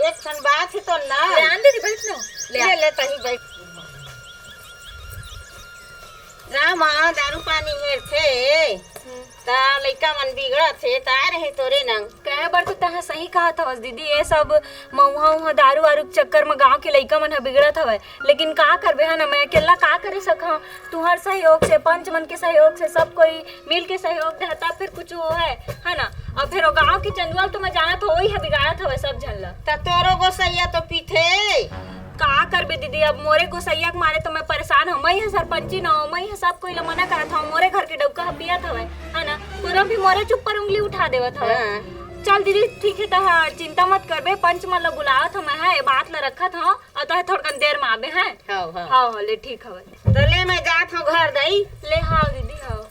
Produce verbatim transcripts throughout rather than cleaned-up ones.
एक ठन बात हे तो ना। ले आन दीदी, बैठ ना। ले आ। ले, ले, तही बैठ। गाँव म दारू पानी हेरथे, हम्म। त लइका मन बिगड़त हे, त आए रहे तोरे नंग। कहे बर तो तहा सही कहत हवस दीदी, ये सब मउहा उहा दारू वारू के चक्कर म गाँव के लइका मन ह बिगड़त हवय, लेकिन का करबे, है ना, मैं अकेला का करे सकहूँ? तुहर सहयोग से, पंच मन के सहयोग से, सब कोई मिल के सहयोग देहा, तब फिर कुछ होहय, है ना? अउ फिर वो गाँव के चंदुआ ल तो मैं जानत हूँ, वही ह बिगाड़त हवय सब झन ला। त तोरो गोसैया तो पीथे। का करबे दीदी, अब मोरे गोसैया के मारे तो मैं परेशान हूँ। मैं ह सरपंची न हूँ, मैं ह सब कोई ला मना करत हूँ, मोरे घर के डउका ह पियत हवय, है ना? कोनो भी मोरे ऊपर उंगली उठा देवत हवय। हाँ। चल दीदी, ठीक है, तहा चिंता मत करबे, पंच मन ला बुलावत हूँ मैं, है, ये बात ला रखत हूँ, अउ तहा थोड़कन देर में आबे, है। हाँ, हाँ। हाँ, हाँ, ले, ठीक हवय। त ले, मैं जात हूँ घर, दाई। ले, हाँ दीदी, हाँ।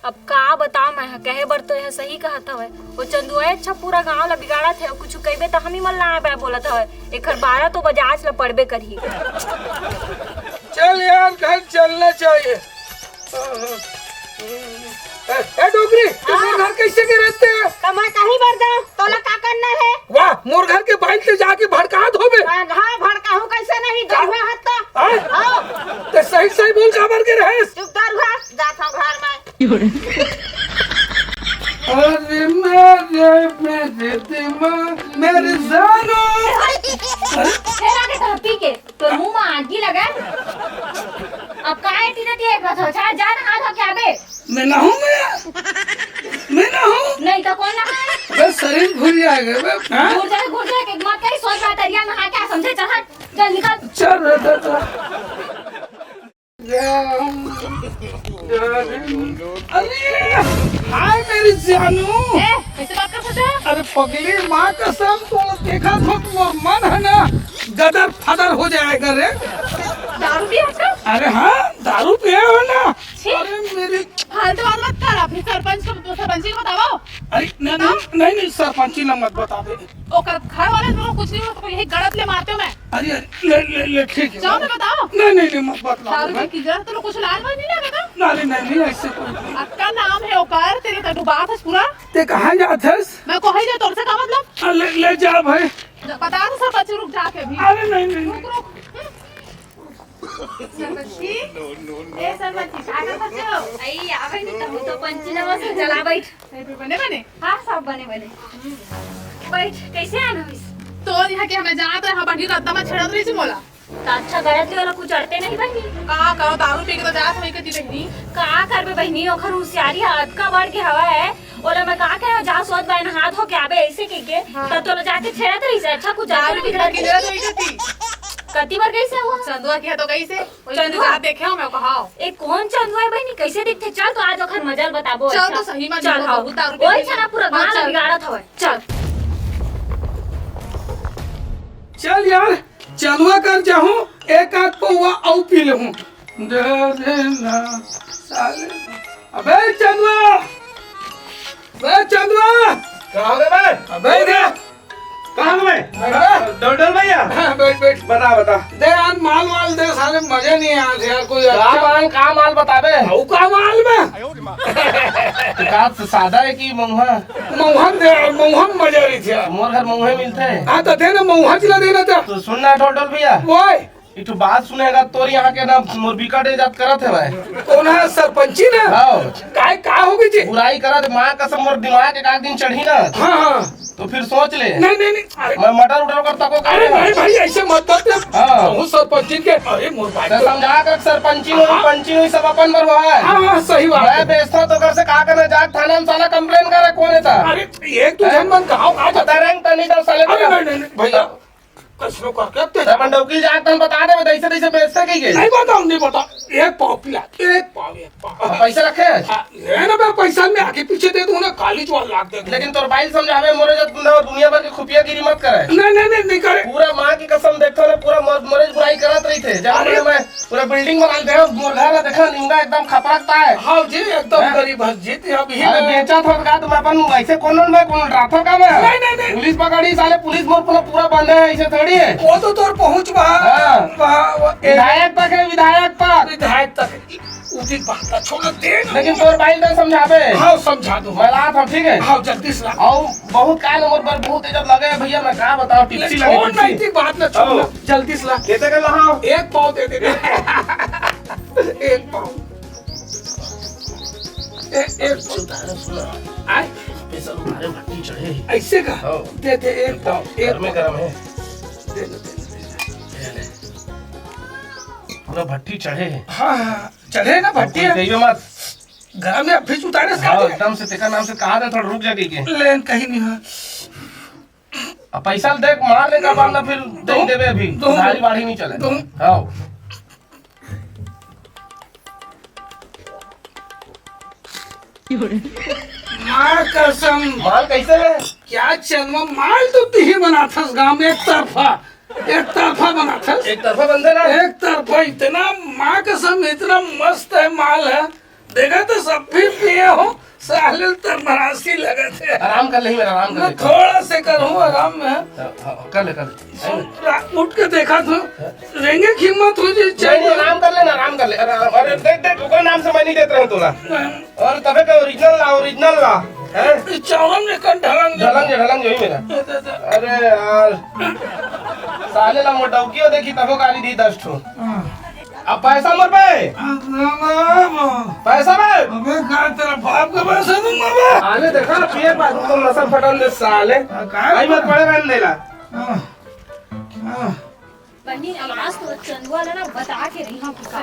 अब का बताओ मैं ह, कहे बर तो यह सही कहत हवय। वो चंदुआ अच्छा पूरा गांव ला बिगाड़त हे, कुछ कहिबे त हम ही मन ला आय बाय बोलत हवय। एकर बारा तो बजाज ला पड़बे करही। चल यार, घर चलना चाहिए। ए, ए डोकरी, तू मोर घर कैसे गिरत हे? त मैं कहीं बर जाऊं, तोला का करना है? वाह, मोर घर के बाइक ले जाके भड़का धोबे। हाँ, हाँ, भड़काहूं कैसे नहीं, गरुआ हत तो। हाँ? हाँ। त सही सही बोल, काबर के रहेस? चुप गरुआ, जात हूँ घर में। अरे मेरे, मेरे दिमाग, मेरे जानो। फेर आगे तो पी के तोर मुंह में आगी लगा। अब का एती देती है, एक बात हो, जा, जा नहा धो के आबे। मैं नहाऊं मैं? मैं नहाऊं? नहीं तो कौन नहाए? बस शरीर घुल जाएगा बे। हाँ? घुल जाए, घुल जाए, एक मत कही, सोच बात है, या नहा के आ, समझे? चल हट, चल निकल। चल रे, चल, चल। अरे, हाय मेरी जानू। ए, कैसे बात कर सकते हैं? अरे पगली, माँ कसम, तू देखा तो तू मन है ना, गदर फदर हो जाएगा रे। दारू पिया था? अरे हाँ, दारू पिए हो ना। छी। अरे मेरी फालतू बात मत कर, अपने सरपंच को, सरपंची को बताओ। अरे नहीं, नहीं, नहीं, नहीं, सरपंची ना मत बता दे। ओकर घर वाले तो कुछ नहीं हो, तो यही गड़त ले मारते हो मैं। अरे, अरे, ले, ले, ले, ठीक है। जाओ, मैं बताओ। नहीं, नहीं, नहीं, मत बतलाओ दारू भाई। की जरूरत तो कुछ लाज वाज नहीं लगा था? नहीं, नहीं, नहीं, नहीं, ऐसे कोई नहीं। अक्का नाम है ओकर, तेरे तक बात है पूरा। ते कहाँ जात हस? मैं कहीं जा, तोर से का मतलब? हाँ, ले, ले जा भाई। बता तो सरपंच, रुक जाके अभी। अरे, नहीं, नहीं, रुक, नहीं। रुक। सरपंची? ए, सरपंची, का करत हस? आई, आवे नहीं, तब तो पंची नवा से चला बैठ। ए, बने, बने? हाँ, सब बने, बने। बैठ, कैसे आना होइस? तोर यहाँ के हमें जात रहे, हाँ, बढ़िया रद्दा में छेड़त रही थी मोला। तो अच्छा करत ले, ओला कुछ अड़ते नहीं बहिनी। का करो, दारू पी के तो जात होई कती बहिनी। का करबे बहिनी, ओखर होशियारी ह अतका बढ़ के हवा है। ओला मैं का कहे, जा सोच बाय नहा धो के आबे, ऐसे कह के, हाँ। तब तोला जाके छेड़त रही से, अच्छा कुछ दारू अड़ते पी के नहीं। जरूरत होई कती। कती बार कैसे हुआ? चंदुआ किया तो कैसे? चंदुआ? जा देखे हो मैं कहा। ए, कौन चंदुआ है बहिनी? कैसे दिखथे? चल तो आज ओखर मजा ल बताबो। चल अच्छा। तो सही में चल, निकल, हाँ। बहुत दारू पी ओए के। छना पूरा हाँ, गाना चल। बिगाड़त हवय। चल। चल यार, चंदुआ कर जाहूं, एक आध पौवा अउ पी लेहूं। दे दे ना, साले। अबे चंदुआ! अबे चंदुआ! का हो गे बे? अबे रे! कहाँ हो बे? अबे! डोडल भैया। हाँ, बैठ, बैठ। बता, बता। दे यार, माल वाल दे, साले मजे नहीं आत हे यार, कोई का अच्छा माल, का माल बताबे? अउ का माल बे? का सादा है कि महुआ? महुआ दे यार, महुआ में मजा रही थी यार। मोर घर महुआ मिलथे। हाँ, तो दे ना, महुआ जिला दे ना तो। तो सुन ना डोडल भैया। ओए! एक ठो बात सुने गा, तोर यहाँ के ना मोर बिकट इज्जत करत हे भाई। कौन है, सरपंची ना? हाँ। काय, का हो गई जी? बुराई करत, माँ कसम मोर दिमाग एक आध दिन चढ़ी ना। हाँ, हाँ। तो फिर सोच ले। नहीं, नहीं, नहीं, अरे। मैं मटर उटर कर तको अरे कर नहीं भाई, ऐसे मत बात कर। हाँ। बहुत सरपंची के, अरे मोर भाई तो तो समझा कर सरपंची हुई, हाँ। पंची हुई, सब अपन बर हुआ है। हाँ, हाँ, सही बात मैं है। बेचता तो कर से का करना, जा थाना में साला complain करे, कौन है था? अरे एक दो जन मन कहा, कहा जाता है। तरंग तनी तो साले अरे का। नहीं, नहीं, नहीं, भैया। कइसनो करके अब ते तब डौकी जात हम बता देबे, तइसे तइसे बेचते कहिके। नहीं बताऊं, नहीं बताऊं। एक पाव पिला, एक पाव, एक पाव। पैसा रखे? हाँ, ले ना बे, पैसा में आगे पीछे दे दूं ना, काली ज्वार लाग दे दूं। लेकिन तोर बाइल समझावे मोरे, जब तू ना दुनिया भर के खुफियागिरी मत करे। नहीं, नहीं, नहीं, नहीं करे। पूरा माँ की कसम देखो ना, पूरा मोर-, मोरे बुराई करत रही थे। जब अरे मैं पूरा building बना दे, मोर घर देखा, निंदा एकदम खपरकता है। हाँ जी, एकदम हैं? गरीब है जी, अभी अरे है। बेचा थोड़ का, तुम अपन ऐसे कौन में कौन राथो का में? नहीं, नहीं, नहीं। पुलिस पकड़ी, साले पुलिस मोर पूरा, पूरा बंद है, ऐसे थोड़ी है। वो तो तोर पहुंच बा। हाँ। बा, वो ए- विधायक तक है, विधायक तक। विधायक तक। उचित बात ला छोड़ दे ना। लेकिन तोर बाई ल समझाबे। हाँ, समझा दो। मैं लात हूँ, ठीक है? हाँ, जल्दी से ला। अउ बहुत काल मोर बर बहुत इज्जत लगे हे भैया, मैं का बताऊँ, ले, टिप्सी लगे छोड़ ना, टिप्सी। इतनी बात ना छोड़ ना, हाँ। जल्दी से ला। कैसे कर ला, हाँ? एक पाव दे दे। एक पाव। ए-, एक पाव। सुना, सुना। आय? Special तुम्हारे भट्टी चढ़े हे। ऐसे का? हाँ। दे दे, एक एकदम पाव, एक गरमे पाव। गरम है। दे दे, दे दे, दे दे। ये ले। पूरा भट्टी चढ़े हे। हाँ, हाँ, चढ़े ना अब भट्टी कोई है। कहियो मत। गरम है, फिर उतारे से हाँ, काटे। एकदम से तेकर नाम से कहा था, थोड़ा रुक जा कहिके। लेन कहीं नहीं है। अब पैसा देख, मार ले का, वरना फिर दे दो। देबे अभी। दो। उधारी बाढ़ी नहीं चले। दो। हाँ। माँ कसम। माल कैसे है? क्या चंदवा, माल तो तिही बनाथस गाँव में एक तरफा, एक तरफा बनाथस। एक तरफा बनते ना? एक तरफा इतना, माँ कसम इतना मस्त है माल है, देखा तो सब भी पिए हो, साले तरमरासी लगत है। आराम कर ले, आराम कर ले। थोड़ा से करूँ आराम में। हाँ, हाँ, कर ले, कर ले। रा-, उठ के देखा तो, रेंगे की हिम्मत हो जाए, नहीं, नहीं, चाहिए। आराम कर लेना, आराम कर ले, आराम। अरे देख, देख, ओकर नाम से मैं नहीं देत रहूं तोला। नहीं। और तबे का original ला, original ला, हैं? ये चावल में कन ढलंग ढलंग जे, ढलंग जे, वही मेरा। दे, दे, दे। अरे यार, साले ला मोटौकियो देखी, तबो गाली दी दस ठो। हाँ। अब पैसा मोर पे। पैसा बे। अबे का तेरा बाप का पैसा दूंगा बे? साले देखा ना, पिए बात तुम नशा फटन दे साले। हाँ, का आई मत बे? पड़े रहने देला। हाँ, हाँ। बहिनी, आज तो चंदुआ ला ना बता के रही हूँ कि का।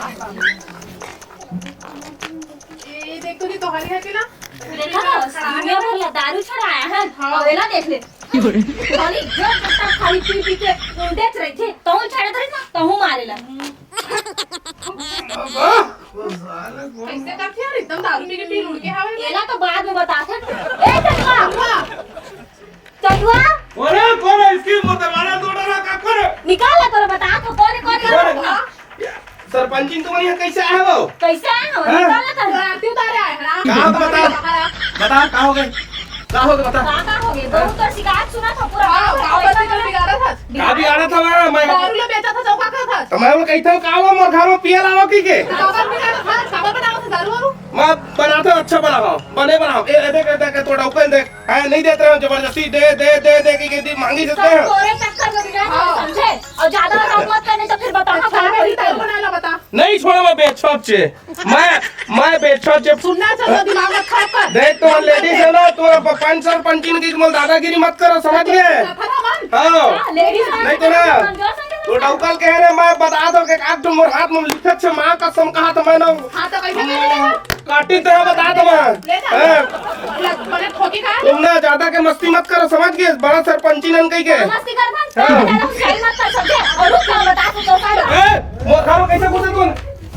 ये देख तो नहीं, तोहरी है कि ना? देखा ना, दुनिया भर ला दारू छड़ाया है। हाँ। और एला देख ले। खाली जब तक खाली पी पी के उंडेच रही थी, तहूँ छड़त रही ना, तहूँ मारेला। कैसे करथे यार, एकदम दारू पी के पी उड़ के हवे में। एला तो बाद में बताथे। ए, चंदुआ! हाँ। चंदुआ! अरे, कौन है इसकी मुतवाना दो डरा का कौन है? निकाल ला, तोला बताथों, कौन है, कौन है? कौन है? हाँ। सरपंचिन तुमन यहाँ कैसे आए हो? कैसे आए हो? हाँ? निकाल ला, तोला। आरती उतारे आए हैं ना। का बता? बता, का हो गए? का हो गए, बता। का, का हो गए? बहुत तो शिकायत सुना था पूरा हाँ, गाँव गाँव में। भर के जो बिगाड़ा था। का बिगाड़ा था मैं, मैं दारू ले बेचा था, चौका का था। तो मैं वो कहता हूँ, का वो मोर घर में पिए लावा की के? काबर बिगाड़ा था? काबर बनावा था दारू वारू? मैं बनाता हूँ, अच्छा बनावा, बने बनावा। ए, ए, देख, ए, देख, ए, तोड़ा ऊपर देख। हाँ, नहीं देते हैं जबरदस्ती, दे, दे, दे, दे, के, के, के, मांगी सब जाते हैं। तोरे चक्कर में बिगाड़ हाँ। समझे? और ज्यादा बात मत करने तो फिर बताओ, अच्छा, कहाँ मेरी कोई दारू बनाना बता। नहीं छोड़ा मैं बेचौक से। मैं, मैं बेचौक से। सुनना चाहता दिमाग मत खराब कर। देख, तो लेडीज है ना, तो प-, पंच सरपंचिन की तुम दादागिरी मत करो, समझ गए? हाँ। हाँ, लेडीज है। नहीं तो ना, तो डौकल कह रहे, मैं बता दो कि आज तुम मोर हाथ में लिखत छे, माँ कसम कहा था मैंने। हाँ, तो कैसे कह रहे हो? काटी तो है, बता दो मैं। ले जा। हाँ। ले, बड़े ठोकी का। तुम ना ज्यादा के मस्ती मत करो, समझ गए? बड़ा सरपंची नन कही के। मस्ती कर बंद। हाँ। ज्यादा ऊंचाई मत कर, समझे? और रुक जाओ, बता तो, तो सारा। ए, मोर घर में कैसे घुसे तू?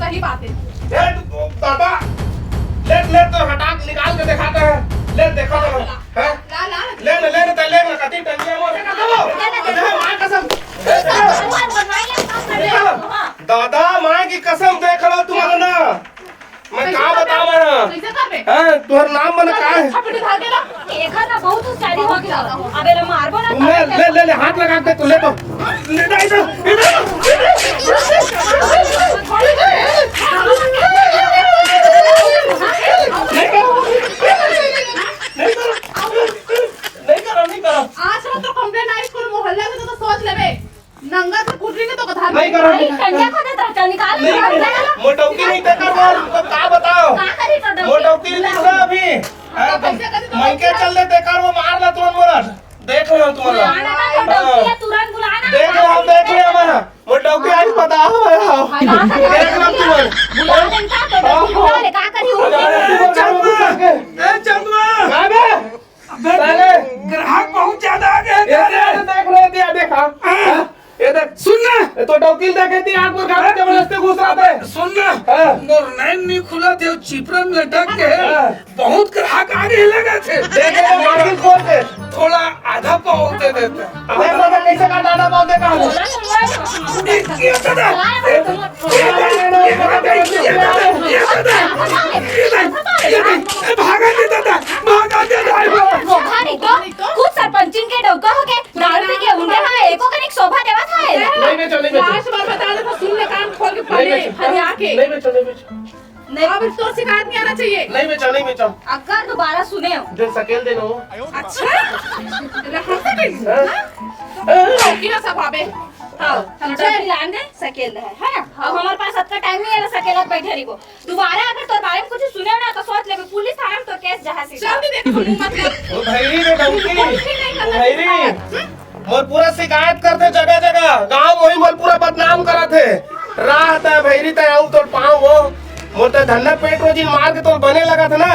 सही बात है। ए, तू, तू, दादा, ले, ले तो हटा के निकाल के दिखाते हैं। ले, देखो तो, हैं? ला, ला। ले ना, ले ना, ले ना, कति टंगिया मोर। ले ना, ले ना। अरे, माँ कसम। ले ना। दादा, माँ की कसम, देख लो तुम ना। मैं का बतावा ना? कैसे करबे? हाँ, तोहर नाम मन का है? छपटी धर के ला। एखर ना बहुत होशियारी हो गया। अबे ले मारबो ना। ले, ले, ले, ले, हाथ लगा के तू ले तो। ले, ले, इधर, इधर। नहीं करो। नहीं करो। नहीं करो, नहीं करो। आज रात तो complaint आई पूरे मोहल्ला में, तो, तो सोच लेबे। नंगा से कुटरी के तो कथा नहीं करो, भाई, नहीं करो। कंजा खोदे तो चल निकाल, नहीं, निकाल, नहीं, निकाल। मोटौकी नहीं देखा वो, तुमको का बताओ? का करी तो डौकी? मोटौकी नहीं सुना अभी। हाँ, हाँ, तो कैसे करी तो मैं के डौकी? चल दे देखा वो मार ला तुरंत बोला। देख रहे हो तुम लोग। बुलाना था तो डौकी हाँ। है, तुरंत बुलाना। देख रहे हो, देख रहे हो हमारा। मोटौकी आज बताओ भाई, हाँ। हाँ, हाँ, देख रहे हो तुम लोग। बुला देता तो डौकी बुला ले, का करी वो? अरे, अरे, अरे, चंदुआ। ए, चंदुआ। का बे? अबे, साले। ग्राहक बहुत ज्यादा आ गए हैं, ये साले। साले देख रहे थे, देखा। हाँ। हाँ? ये देख। सुन ना। ये तो डौकी देखे थी, आग में गाड़ी जबरदस्ती घुस रहा था। सुन ना। हाँ। मोर नैन नहीं खुला थे, चिपरा में लटक के। हाँ। बहुत ग्राहक आ गए लगा थे। देखे तो डौकी खोल दे। थोड़ा आधा पाव दे देते। देख लो, कैसे का दादा पाव देखा है। बोला, बोला। ये, ये दादा। ये दादा, ये दादा, ये दादा, ये दादा, ये दादा, ये भागा दे दादा, भागा दे दादा। शोभा नहीं तो, खुद सरपंचिन के डौका होके दारू पी के उंडे हा, एको कनिक शोभा देवत हा। नहीं बेचो, नहीं बेचो। लास्ट बार बता दे तो सुन ले, कान खोल के नहीं पहले बेचो। फरिया के। नहीं बेचो, नहीं बेचो। नहीं अगर दोबारा सुने हो। दे सकेल दे नो। अच्छा, रहा सकेल। हाँ? की ना सब आबे। हाँ, हम तो लान दे सकेल दे है ना। अब हमारे पास सबका टाइम नहीं है ना सकेल बैठे रही को। दोबारा अगर तोर बारे में कुछ सुने ना तो सोच ले पुलिस थाना में तो केस जहां से। चल दे देखो मुंह मत कर। ओ भैरी रे डंकी। ओ भैरी। मोर पूरा शिकायत करथे जगह जगह, गांव वही मोर पूरा बदनाम करत हे। राह तय भैरी तय आऊ तोर पाँव वो। मोर तय धंधा पेट रोजी मार के तोर बने लगत हे ना।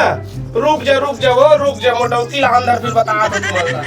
रुक जा, रुक जा, वो रुक जा, मोटौती ला अंदर फिर बता दे तुमन ला।